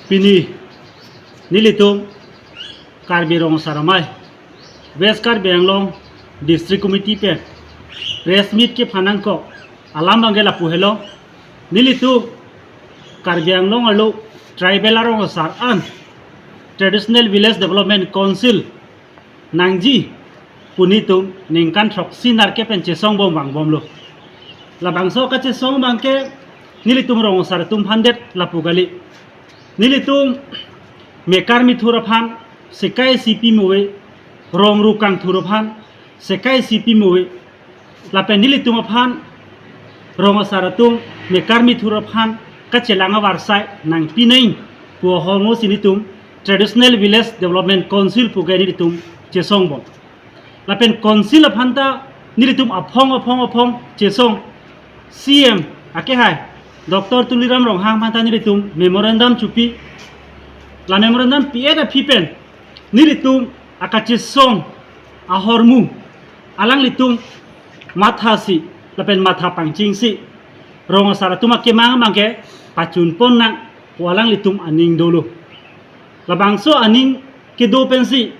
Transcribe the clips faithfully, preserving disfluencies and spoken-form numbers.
Pini nelitum Karbi Rong Asar Amei, West Karbi Anglong District Committee pen press meet kephan nangkok alam abangke lapu helo. Nelitum Karbi Anglong arlo tribal arong asar an Traditional Village Development Council nangji pu nelitum ningkan throksi nerkep pen chesong bom vangbomlo. Labangso kachesong abangke nelitum rong asar atum aphan det lapu kali. Nelitum mekar mithur aphan sekai si pimo ave, rong ru kangthur aphan sekai si pimo ave. Lapen nelitum aphan rong asar atum mekar mithur aphan kachelang avarsai nangpi nangji pu ahormu si nelitum Traditional Village Development Council pu ke nelitum chesong bom. Lapen council aphan ta nelitum aphong aphong aphong chesong, C M akehai Doctor Tuliram Ronghang aphan ta nelitum memorandum chopi. La memorandum pi-et aphi pen nelitum akachesong ahormu alanglitum mathasi lapen matha pangchingsi rong asar atum akemang abangke pachunpon nang pu alanglitum aning dolo. Labangso aning kedo pensi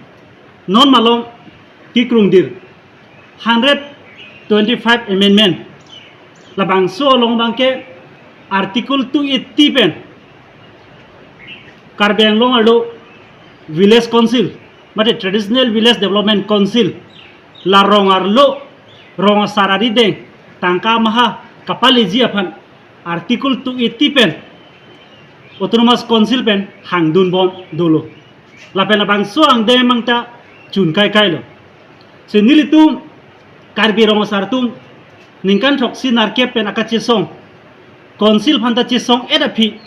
non malom kekrungdir hundred twenty-five amendment. Labangso along abangke Article two eighty pen Karbi Anglong arlo Village Council, mate Traditional Village Development Council, la rong arlo rong asar arideng tangka maha kapaleji aphan Article two eighty pen Autonomous Council pen hangdun bom dolo. Lapen labangso angdeng mang ta chun kai kailo. Si nelitum Karbi rong asar atum ningkan throksi nerkep pen akachesong council aphan ta chesong-et aphi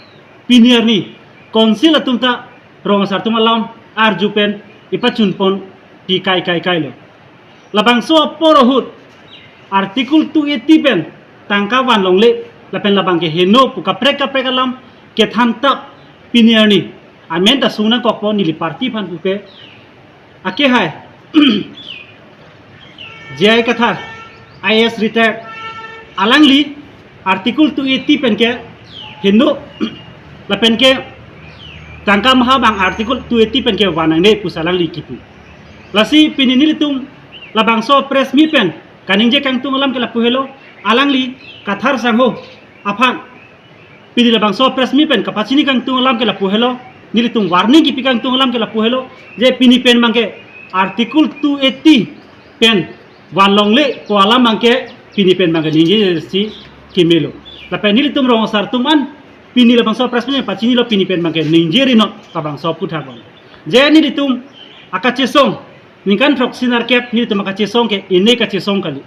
pini arni council atum ta rong asar atum alam arju pen ipachunpon pi kai kai kailo. Labangso apor ahut Article two eighty pen tangka van longle lapen labangke heno pu kaprek kaprek alam kethan tap pini arni amen ta sung nangkokpo neli party aphan puke akehai J I Kathar, I A S retired, alangli Article two eighty pen ke heno lapen ke tangka maha abang Article two eighty pen ke van nangne pusi alangli kipu. Lasi pini nelitum labangso press meet pen kaningje kangtung alam ke lapu helo, alangli Kathar sangho aphan pini labangso press meet pen kapachini kangtung alam ke lapu helo, nelitum warning kipi kangtung alam ke lapu helo, je pini pen abangke Article two eighty pen van longle pu alam abangke pini pen abangke ningje si kemelo. Lapen nelitum rong asar atum an pini labangso press meet pachinilo, pini pen abangke ningje rinot labangso aputhak abang. Je nelitum akachesong ningkan throksi nerkep nelitum akachesong ke ine kachesong kali.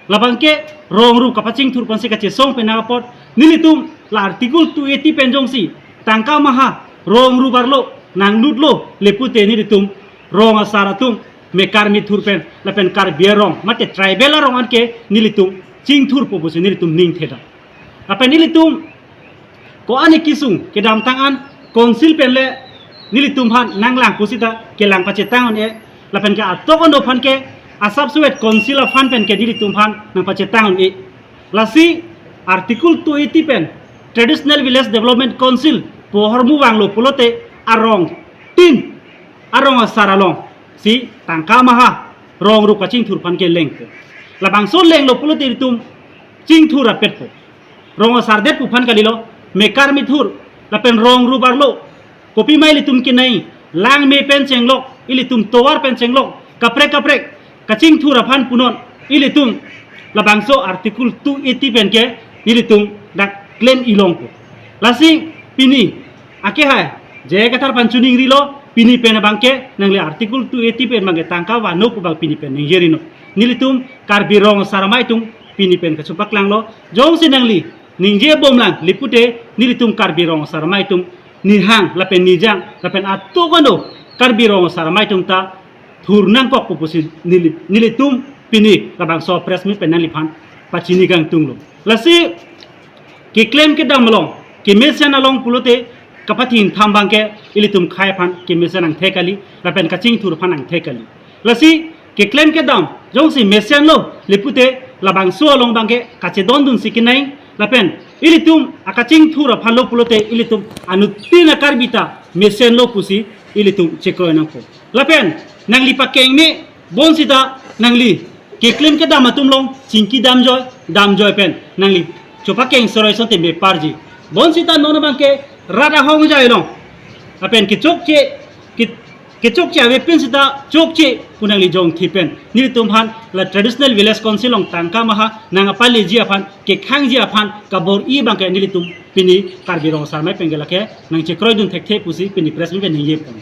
Labangke rong ru kapachingthur ponsi kachesong pen nang apot nelitum la Article two eighty pen jongsi tangka maha rong ru arlo nanglutlo lepute nelitum rong asar atum mekar mithur pen lapen Karbi arong mate tribal arong anke nelitum chingthurpo pusi nelitum ning theda. Lapen nelitum ko-an kesung kedamtang an council pen le nelitum aphan nanglang pusita kelang pachetang un-e, lapen ke atok ano aphan ke asap suet council aphan pen ke nelitum aphan nangpachetang un-e. Lasi Article two eighty pen Traditional Village Development Council pu ahormu vanglo pulote arong tin arong asar along si tangka maha rong ru kachingthur aphan ke lengpo. Labangso lenglo pulote ilitum chingthur apetpo. Rong asar det pu aphan kalilo, mekar mithur lapen rong ru arlo kopima ilitum kenai, langme pen chenglok, ilitum tovar pen chenglok, kaprek kaprek kachingthur aphan punon ilitum labangso Article two eighty pen ke ilitum dak klem ilongpo. Lasi pini akehai J I Kathar aphan chuning rilo, pini pen abangke nangli Article two eighty pen abangke tangka vano pu abang pini pen ningje rino. Nelitum Karbi Rong Asar Amei atum pini pen kachepaklanglo. Jongsi nangli ningje bomlang lepute nelitum Karbi Rong Asar Amei atum nihang lapen nijang lapen atok ano Karbi Rong Asar Amei atum ta thur nangkokpo pusi neli, nelitum pini labangso press meet pen nangliphan pachini kangtunglo. Lasi keklem kedam along, kemesen along pulote kapathin tham abangke ilitum khei aphan kemesen angthek kali, lapen kachingthur aphan angthek kali. Lasi keklem kedam jongsi mesenlo lepute labangso along abangke kachedondunsi kenai, lapen Ilitum akachingthur aphan lo pulote ilitum anuttin a-Karbi ta mesenlo pusi ilitum chekroi nangpo. Lapen nangli pakeng me bonsita nangli keklem kedam atum along chingki damjoi, damjoi pen nangli chopakeng soroi sonte meparji. Bonsita non abangke rat ahongjai along lapen kechokche, ke-, kechokche ave pen sita chokche pu nangli jongthi pen nelitum aphan la traditional village council along tangka maha nangpaleji aphan, kekhangji aphan kabor-i abangke nelitum pini Karbi Rong Asar Amei pen ke lake nangchekroidun thekthe pusi pini press meet pen ningje pon.